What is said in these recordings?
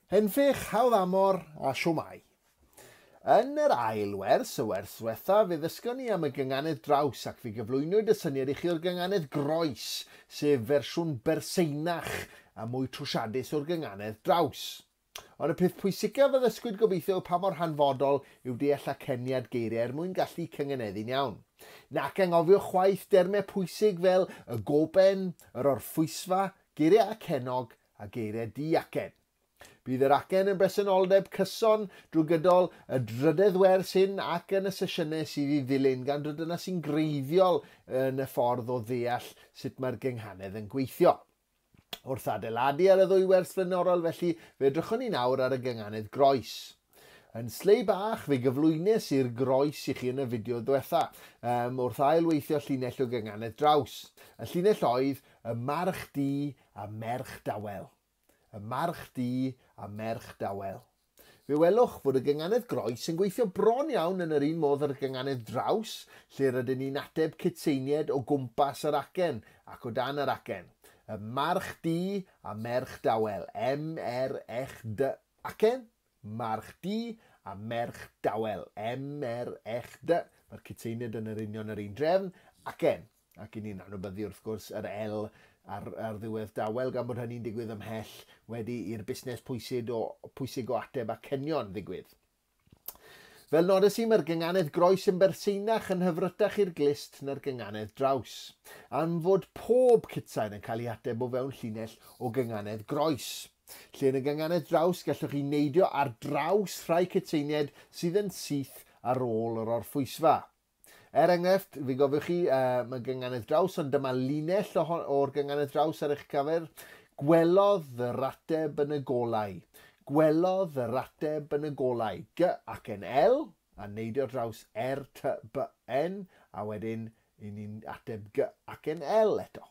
Henffych, hawdd amor a siwmai. Yn yr ail wers, y wers ddiwetha, fe ddysgon ni am y gynganedd draws ac fe gyflwynwyd y syniad i chi o'r gynganedd groes, sef fersiwn berseinach a mwy trwsiadus o'r gynganedd draws. Ond y peth pwysicaf a ddysgwyd gobeithio yw pa mor hanfodol yw deall aceniad geiriau er mwyn gallu cynganeddu'n iawn. Nac anghofio chwaith dermau pwysig fel y goben, yr orffwysfa, geiriau acennog a geiriau diacen. Bydd yr acen yn bresenoldeb cyson drwy gydol y drydedd wers hyn ac yn y sesiynau sydd i ddilyn, gan dod dyna sy'n greiddiol yn y ffordd o ddeall sut mae'r gynghanedd yn gweithio. Wrth adeiladu ar y ddwy wers flaenorol felly, fe edrychwn ni nawr ar y gynghanedd groes. Yn slei bach, fe gyflwynes i'r groes i chi yn y fideo diwetha, wrth ailweithio llinell o gynghanedd draws. Y llinell oedd y march du a merch dawel. Y march du a merch dawel. Fe welwch fod y gynganedd groes yn gweithio bron iawn yn yr un modd â'r gynganedd draws, lle rydyn ni'n ateb cytseinied o gwmpas yr acen ac o dan yr acen. Y march du a merch dawel. M R H D acen, march du a merch dawel. M R H D. Mae'r cytseinied yn yr union yr un drefn, acen. Ac i ni'n anwybyddu wrth gwrs yr L ar ddiwedd dawel, gan bod hynny'n digwydd ymhell wedi i'r busnes pwysig o ateb acenion ddigwydd. Fel nodes i, mae'r gynganedd groes yn berseinach yn hyfrytach i'r glust na'r gynganedd draws, am fod pob cytsain yn cael ei ateb o fewn llinell o gynganedd groes. Lle yn y gynganedd draws gallwch chi neidio ar draws rhai cytseinied sydd yn syth ar ôl yr orffwysfa. Er enghraifft, fe gofiwch chi, mae gynganedd draws, ond dyma linell o'r gynganedd draws ar eich cyfer. Gwelodd yr ateb yn y golau. Gwelodd yr ateb yn y golau. G ac yn L, a neidio draws R, T, B, N, a wedyn i ni'n ateb G ac yn L eto.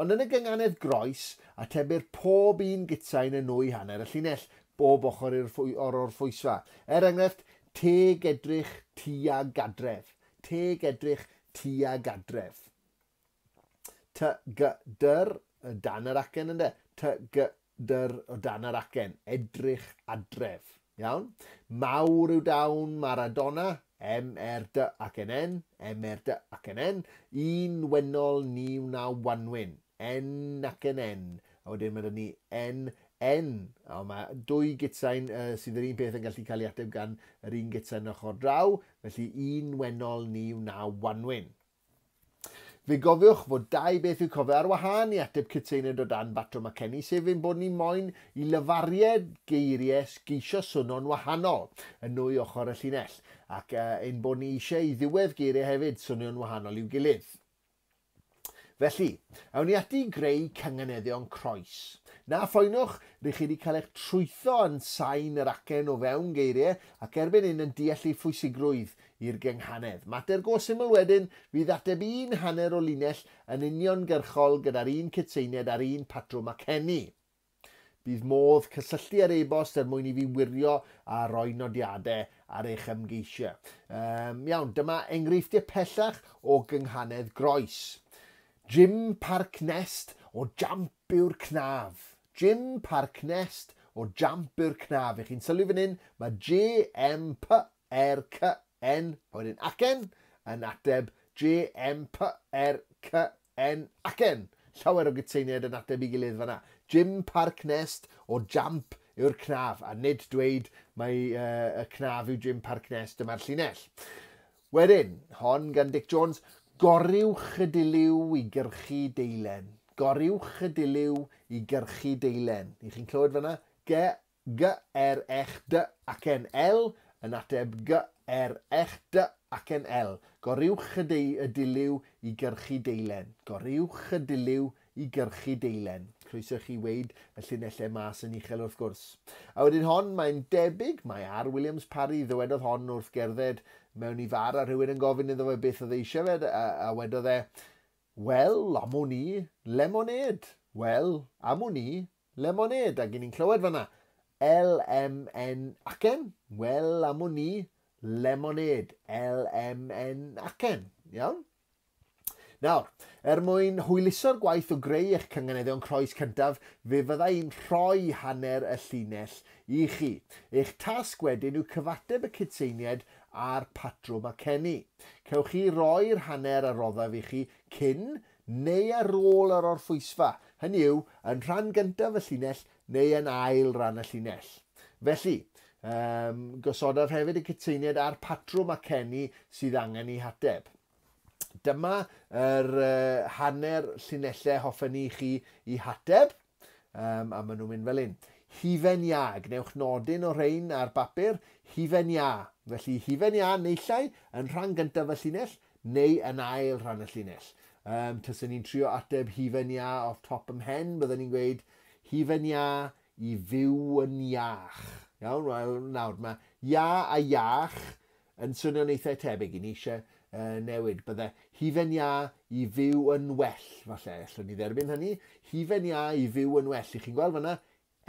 Ond yn y gynganedd groes, atebir pob un gytsain yn nwy hanner y llinell, bob ochr o'r orffwysfa. Er enghraifft, teg edrych tuag adref. Teg edrych tuag adref. T, G, dyr, dan yr acen ynde. T, G, dyr o dan yr acen. Edrych adref. Iawn? Mawr yw dawn Maradona. M, R, D ac N, N. M, R, D ac N, N. Un wennol ni wna wanwyn. N ac N, N. A wedyn mae 'da ni N, N. A mae dwy gytsain sydd yr un peth yn gallu cael ei ateb gan yr un gytsain ochr draw. Felly un wennol ni wna wanwyn. Fe gofiwch fod dau beth i'w cofio ar wahân i ateb cytseiniad o dan batrwm acennu, sef ein bod ni moyn i lafariad geiriau geisio swnio'n wahanol yn nwy ochr y llinell, ac ein bod ni eisiau i ddiwedd geiriau hefyd swnio'n wahanol i'w gilydd. Felly, awn ni ati i greu cynganeddion croes. Na phoenwch, rych chi wedi cael eich trwytho yn sain yr acen o fewn geiriau ac erbyn hyn yn deall ei phwysigrwydd i'r gynghanedd. Mater go syml wedyn fydd ateb un hanner o linell yn uniongyrchol gyda'r un cytseiniad a'r un patrwm acennu. Bydd modd cysylltu ar e-bost er mwyn i fi wirio a rhoi nodiadau ar eich ymgeisiau. Iawn, dyma enghreifftiau pellach o gynghanedd groes. Jim Parc Nest o Jamp yw'r cnaf. Jim Parc Nest o Jamp yw'r cnaf. I chi'n sylwi fan hyn, mae J, M, P, R, C, N, a wedyn acen, yn ateb J, M, P, R, C, N, acen. Llawer o gytseiniad yn ateb i gilydd fan'na. Jim Parc Nest o Jamp yw'r cnaf, a nid dweud mai y cnaf yw Jim Parc Nest, dyma'r llinell. Wedyn, hon gan Dic Jones, goriwch y dilyw i gyrchu deilen. Goriwch y dilyw i gyrchu deilen. I chi'n clywed fan'na? G, G, R, H, D ac N, L yn ateb G, R, H, D ac N, L. Goriwch y dilyw i gyrchu deilen. Goriwch y dilyw i gyrchu deilen. Croeso chi weid y llinellau mas yn uchel wrth gwrs. A wedyn hon, mae'n debyg, mae R. Williams Parry ddywedodd hon wrth gerdded mewn i far a rhywun yn gofyn iddo fe beth oedd eisiau fe, a wedodd e, wel, am wn i, lemonade. Wel, am wn i, lemonade. Ac i ni'n clywed fan'na, L, M, N, acen. Wel, am wn i, lemonade. L, M, N, acen. Iawn? Nawr, er mwyn hwyluso'r gwaith o greu eich cynganeddion croes cyntaf, fe fydda i'n rhoi hanner y llinell i chi. Eich tasg wedyn yw cyfateb y cytseiniaid a'r patrwm acennu. Cewch chi roi'r hanner a roddaf i chi cyn neu ar ôl yr orffwysfa, hynny yw, yn rhan gyntaf y llinell neu yn ail ran y llinell. Felly, gosodaf hefyd y cytseiniaid a'r patrwm acennu sydd angen eu hateb. Dyma yr hanner llinellau hoffen ni chi i hateb, a maen nhw'n mynd fel hyn. Hufen iâ, gwnewch nodyn o rhain ar bapur, hufen iâ. Felly hufen iâ naill ai yn rhan gyntaf y llinell neu yn ail rhan y llinell. Taswn ni'n trio ateb hufen iâ off top 'y mhen, byddwn ni'n gweud hufen iâ i fyw yn iach. Iawn, wel nawr, mae iâ a iach yn swnio'n eitha tebyg i ni eisiau newid. Bydde hufen iâ i fyw yn well, falle. Allwn ni dderbyn hynny. Hufen iâ i fyw yn well. I chi'n gweld fyna,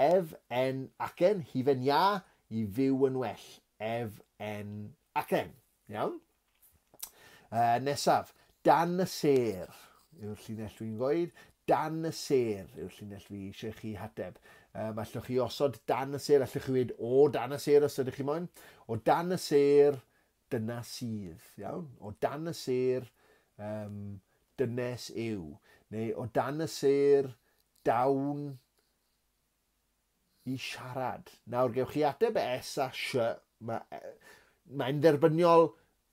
F, N, acen, hufen iâ i fyw yn well. F, N, acen. Iawn? Nesaf, dan y sêr yw'r llinell dwi'n gweud. Dan y sêr yw'r llinell fi eisiau chi hateb. Allwch chi osod dan y sêr, allwch chi weud o dan y sêr os ydych chi moyn. O dan y sêr, dyna sydd. Iawn? O dan y sêr, dynes yw. Neu o dan y sêr, dawn i siarad. Nawr, gewch chi ateb S a S. Mae'n dderbyniol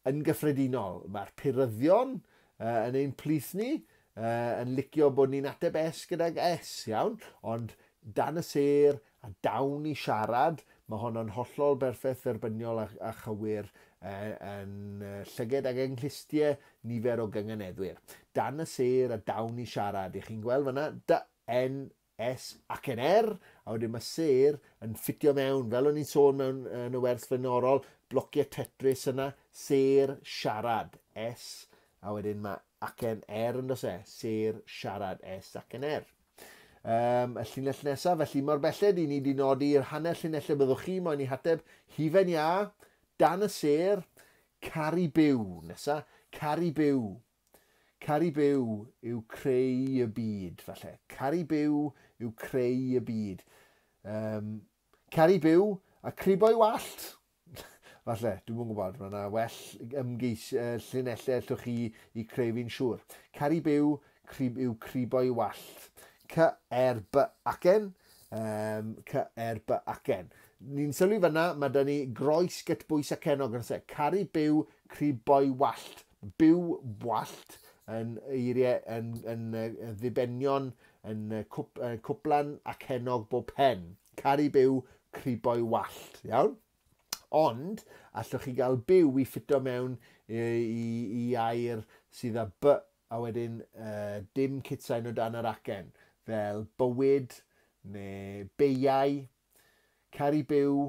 yn gyffredinol. Mae'r puryddion yn ein plith ni yn licio bod ni'n ateb S gydag S, iawn? Ond dan y sêr a dawn i siarad, mae honno'n hollol berffaith dderbyniol a chywir yn llyged ag yng nghlustiau nifer o gynganeddwyr. Dan y sêr a dawn i siarad. I chi'n gweld fyna, D, N, S ac N R, a wedyn mae sêr yn ffitio mewn, fel o'n i'n sôn mewn yn y wers flaenorol, blociau Tetris yna, sêr siarad, S, a wedyn mae acen R yn does e, sêr siarad, S ac N R. Y llinell nesaf, felly mor belled i ni wedi nodi'r hanner llinellau byddwch chi moyn i hateb, hufen iâ, dan y sêr, caru byw, nesa, caru byw. Caru byw yw creu y byd, falle. Caru byw yw creu y byd. Caru byw a cribo'i wallt. Falle, dwi'm yn gwybod, mae yna well ymgeis llinellau allwch chi i creu fi'n siŵr. Caru byw yw cribo'i wallt. C, R, B, acen. C, R, B, acen. Ni'n sylwi fyna, mae da ni groes gytbwys acennog yn lle. Caru byw, cribo'i wallt. Byw, wallt, yn eiriau, yn ddibenion, yn cwplan acennog bob pen. Caru byw, cribo'i wallt, iawn? Ond, allwch chi gael byw i ffito mewn i air sydd â B a wedyn dim cytsain o dan yr acen, fel bywyd neu beiau. Caru byw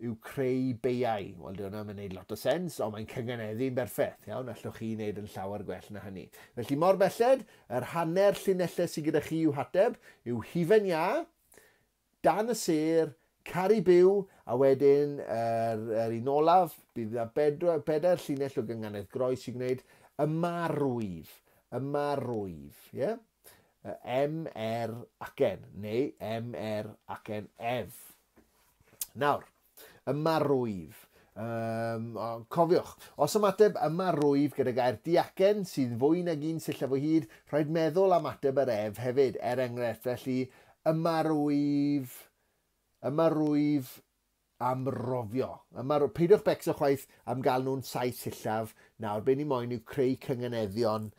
yw creu beiau. Wel, di hwnna yn gwneud lot o sens, ond mae'n cynganeddu'n berffaith. Iawn, allwch chi wneud yn llawer gwell na hynny. Felly, mor belled, yr hanner llinellau sydd gyda chi i'w hateb yw hufen iâ, dan y sêr, caru byw, a wedyn yr un olaf, bydd yna pedair llinell o gynganedd groes i gwneud yma rwyf. Yma rwyf, ie? M, R, acen, neu M, R, acen, F. Nawr, yma rwyf. Cofiwch, os ymateb yma rwyf gyda gair diacen sydd fwy nag un sillaf o hyd, rhaid meddwl am ateb yr ef hefyd, er enghraifft. Felly, yma rwyf am rofio. Peidiwch becso chwaith am gael nhw'n 7 sillaf. Nawr, be ni moyn yw creu cynganeddion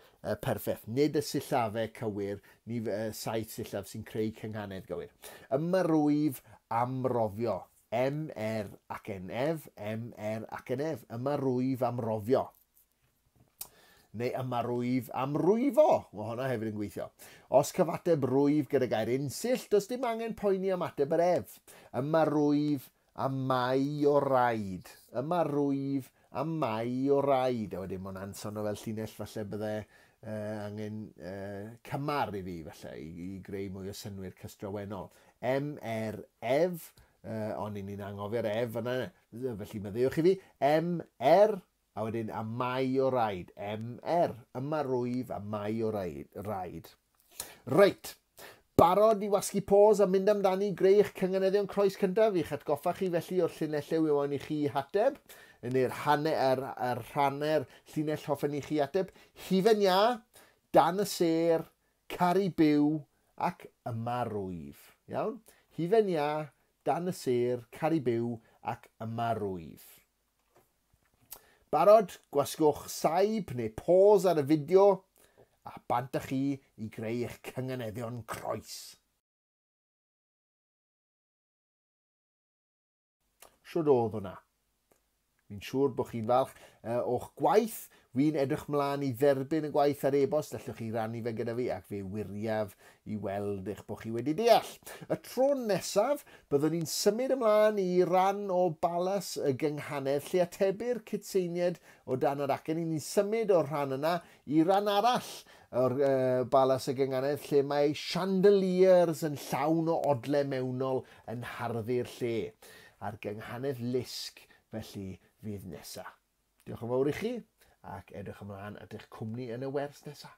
perffaith. Nid y sillafau cywir, ni 7 sillaf sy'n creu cynghanedd gywir. Yma rwyf am rofio. M, R ac N, F, M, R ac N, F. Yma rwyf am rofio. Neu yma rwyf am rwyfo. Mae hwnna hefyd yn gweithio. Os cyfateb rwyf gyda gair unsill, does dim angen poeni am ateb yr ef. Yma rwyf am mai o raid. Yma rwyf am mai o raid. A wedyn mae hwnna'n swnio fel llinell falle bydde angen cymar i fi falle i greu mwy o synnwyr cystrawennol. M, R, F. Ond ni'n anghofio'r F yna, felly maddeuwch i fi. M, R, A wedyn a mai o raid, M-R. Yma rwyf a mai o raid. Reit, barod i wasgu pause a mynd amdani greu eich cynganeddion croes cyntaf i'ch atgoffa chi felly o'r llinellau wi moyn i chi hateb, neu'r hanner, yr rhanner llinell hoffen i chi ateb. Hufen iâ, dan y sêr, caru byw ac yma rwyf. Iawn? Hufen iâ, dan y sêr, caru byw ac yma rwyf. Barod, gwasgwch saib neu pause ar y fideo a bant â chi i greu eich cynganeddion croes. Shwd oedd hwnna? Fi'n siŵr bod chi'n falch o'ch gwaith. Fi'n edrych mlaen i dderbyn y gwaith ar e-bost. Allwch chi rannu fe gyda fi ac fe wiriaf i weld eich bod chi wedi deall. Y tro nesaf, byddwn ni'n symud ymlaen i ran o balas y gynghanedd lle atebir cytseinied o dan yr acen. Ni'n symud o'r rhan yna i ran arall o'r balas y gynghanedd lle mae chandeliers yn llawn o odle mewnol yn harddu'r lle. A'r gynghanedd lusg felly fydd nesaf. Diolch yn fawr i chi ac edrych ymlaen at eich cwmni yn y wers nesaf.